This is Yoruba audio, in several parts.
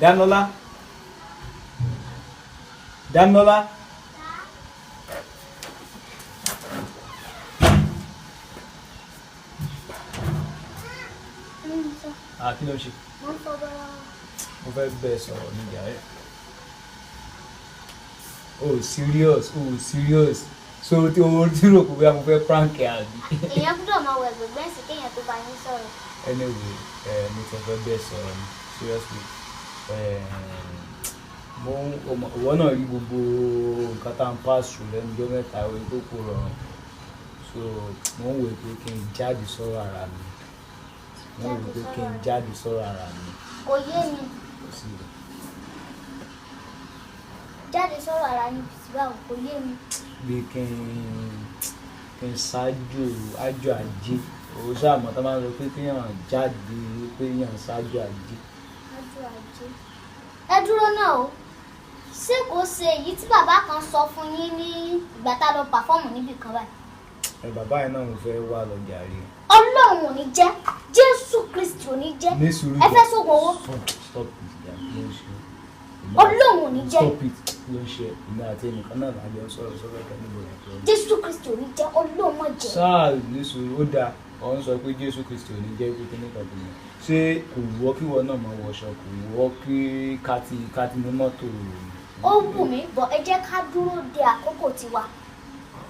Dámilọ́lá, Dámilọ́lá. Ah, kí ló ń ṣe? Mo ń fọwọ́. Mo fẹ́ bẹ́ẹ̀ sọ̀rọ̀ ní jàre. Oh serious, oh serious. So tí o tí rò pé bóyá mo fẹ́ prank ẹ àbí? Èèyàn gbọ́dọ̀ máa wọ ẹ̀gbẹ̀gbẹ́ ẹ̀sìn kéèyàn tó bá yín sọ̀rọ̀. Anyway, mo ti fẹ́ bẹ́ẹ̀ sọ̀rọ̀ ni seriously. Mo ìwọ náà rí gbogbo nǹkan tá à ń pass through lẹ́nu ọjọ́ mẹ́ta ìwé tó kò rọrùn. So mo ń wò pé kí n jáde sọ̀rọ̀ ara mi. Mo ń wò pé kí n jáde sọ̀rọ̀ ara mi. Kò yé mi. Kò sí. Jáde sọ̀rọ̀ ara yín bíi báwo? Kò yé mi. Bí kí n ṣáájú ájò ajé. O ṣáà mọ̀ tó máa ń sọ pé kéèyàn jáde, pé èèyàn ṣáájú ajé. Ájò ajé. Ẹ dúró náà o. Ṣé kò ṣe èyí tí bàbá kan sọ fún yín ní ìgbà tá a lọ pàfọ́ọ̀mù níbì kan báyìí? Ẹ bàbá yẹn náà mo fẹ́ wá lọ jàre. Ọlọ́run ò ní jẹ́, Jésù Kristi ò ní jẹ́. Ní sùúrù. Ẹ fẹ́ sógun owó. Stop it, ìyá, kí ló ń ṣe? Ọlọ́run ò ní jẹ́. Stop it, kí ló ń ṣe? Èmi àti ẹnìkan náà lájọ ń sọ̀rọ̀ sọ́fẹ̀ kan níbo ìyàtọ̀ ọdún. Jésù Kristi ò ní jẹ́, Ọlọ́run má jẹ́. Sáà ní sùúrù, ó dáa. Ọ̀ ń sọ pé Jésù Kristi ò ní jẹ́ pé kíní kan tó yẹn. Ṣé kò wọ́ kí ìwọ náà máa wọṣọ? Kò wọ́ kí káti ní mọ́tò? Ó wù mí, bọ̀ ẹ jẹ́ ká dúró de àkókò tiwa.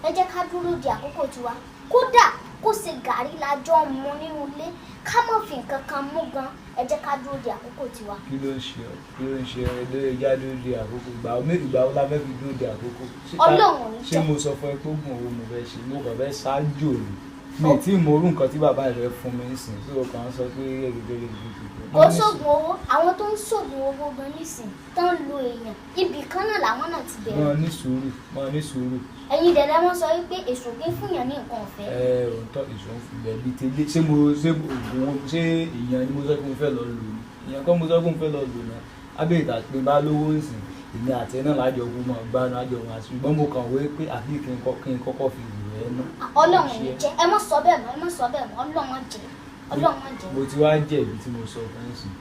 Ẹ jẹ́ ká dúró de àkókò tiwa. Kódà kó ṣe gàrí lájọ́ mu nínú ilé, ká má fi nǹkan kan mú gan. Ẹ jẹ́ ká dúró de àkókò tiwa. Kí ló ń ṣe ọ́? Kí ló ń ṣe ọ́? Ẹ lóye já dúró de àkókò. Ìgbà wo ìgbà wo la fẹ́ fi dúró de àkókò? Ọlọ́run ò ní Ṣé jẹ́. mo sọ fún ẹ pé oògùn owó mo fẹ́ ṣe? Mo kàn fẹ́ ṣáájò ni. Mi ì tí ì mọ orú nǹkan tí bàbá rẹ fún mi nísìnyí. Tí o kàn ń sọ pé gẹ́gẹ́gẹ́gẹ́gẹ́. Kò sóògùn owó. Àwọn tó ń sóògùn owó gan nísìn tó ń lo èèyàn. Ibì kan náà làwọn náà ti bẹ̀rẹ̀. Mọ ní sùúrù, mọ ní sùúrù. Ẹ̀yin dẹ̀dẹ̀ wọ́n sọ wípé èso kí ń fúnyàn ní nǹkan ọ̀fẹ́. Ẹ òótọ́ èso ń fi bẹ́ẹ̀ bíi tẹ́lẹ̀. Ṣé mo ṣé oògùn owó ṣé èèyàn ni mo sọ pé mo fẹ́ lọ lò ni? Èèyàn kọ́ mo sọ pé mo fẹ́ lọ lò náà. Ábẹ́ ìta pé bá lówó ń sìn, èmi àti ẹ náà lájọ ogun mọ̀ gbánu àjọ wọn àti ṣùgbọ́n mo kàn wé pé àbí kí n kọ́kọ́ fi wù ẹ́ ná. Ọlọ́run ò ní jẹ́. Ẹ má sọ bẹ́ẹ̀ mọ́, ẹ má sọ bẹ́ẹ̀ mọ́. Ọlọ́run má jẹ́. Ọlọ́run má jẹ́. Mo ti wá jẹ̀bi tí mo sọ fún ẹ sìn.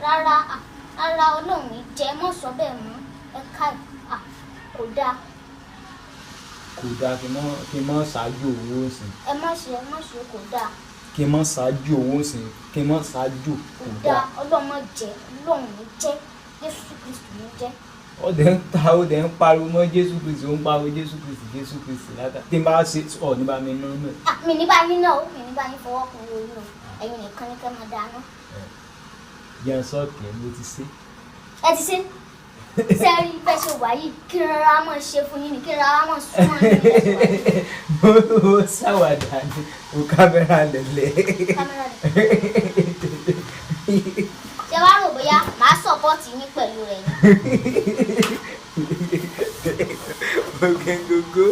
Rárá, rárá, Ọlọ́run ò ní jẹ́. Ẹ má sọ bẹ́ẹ̀ mọ́. Ẹ ká kò dáa. Kò dáa kí n mọ́ ṣáájú owó sìn. Ẹ má ṣe, ẹ má ṣe, kò dáa. Kí n mọ́ ṣáájú owó sìn. Kí n mọ́ ṣáájú Kò kò dáa. dáa. Ọlọ́run má jẹ́. Ọlọ́run ò ní jẹ́. Jésù Kristi ò ní jẹ́. Ó dẹ̀ ń ta, ó dẹ̀ ń pariwo mọ́ Jésù Kristi, ó ń pariwo Jésù Kristi, Jésù Kristi látà. Tí n bá ṣe ọ̀ ní bá mi ná náà. Mi ní bá yín náà o, mi ní bá yín fọwọ́ kun orí o. Ẹ̀yin nìkan ní kẹ́ máa dáná. Jẹun sọ́ọ̀kì ẹ̀ mo ti ṣe. Ẹ ti ṣe. Ṣé ẹ rí bẹ́ẹ̀ ṣe wà yìí? Kí rárá máa ṣe fún yín ni, kí rárá máa súnmọ́ yín ni ẹ ṣe wà yìí. Mo ṣàwàdà ni, mo kámẹ́rà lẹ̀lẹ̀. Kámẹ́rà rẹ̀. Ṣé wàá rò bóyá màá sọ̀pọ̀tì yín pẹ̀lú rẹ̀ ni? Oge gógó.